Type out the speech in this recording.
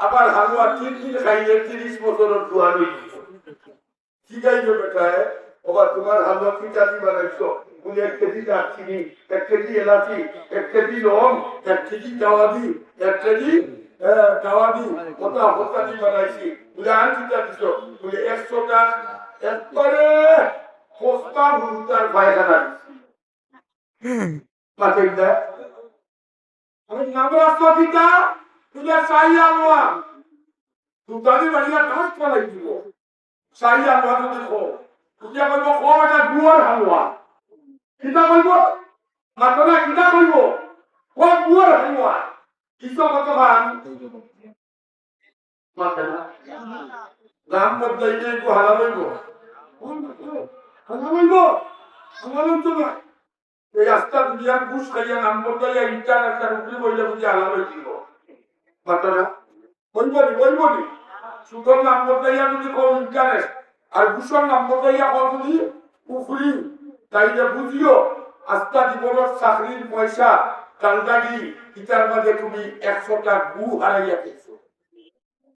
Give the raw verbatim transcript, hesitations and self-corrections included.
আবার হালুয়া তিন দিন খাইলে তিরিশ বছরর জোয়ান অই গেছে। জিগাইল বেটায়, "ওবা, তুমার হালুয়া কিতা দি বানাইছো?" বুলে, "এক কেজি দারচিনি, এক কেজি এলাচি, এক কেজি লং, এক কেজি দাওয়াদি, এক কেজি, আহ, দাওয়াদি, ওটা হত্যা দি বানাইছি।" বুলে, "আর কিতা দিছো?" বুলে, "একশো টা একবারে পচা হুরুতার পায়খানা দিছি।" মাতেন না। আমি নাম রাখছো কিতা? তুই চাই আনোয়া। তুই তাকে বাড়িয়া ঘাস ফেলাই দিব। চাই আনোয়া যদি খো। তুই কইব, "খো, এটা গুয়ার হালুয়া।" কিতা কইব? মাতো না, কিতা কইব? "খো, গুয়ার হালুয়া।" কিতা কত খান? মাতে না। নাম বদলাইলে একটু হালাল অইব। হালাল অইব। হালাল অইতো না। এই আস্তা দুনিয়ার ঘুষ খাইয়া নাম বদলাইয়া ইন্টারনেটটা উপরে বইলে বুঝি হালাল অই দিব। মাতে না। অইব নি, অইব নি। সুদর নাম বদলাইয়া যদি কও ইন্টারেস্ট, আর ঘুষর নাম বদলাইয়া কও যদি উফরি, তাইলে বুঝিও, আস্তা জীবনর চাকরির পয়সা, ডালডাগি, ইটার মাঝে তুমি একশো টা গু হারাইয়া গেছো।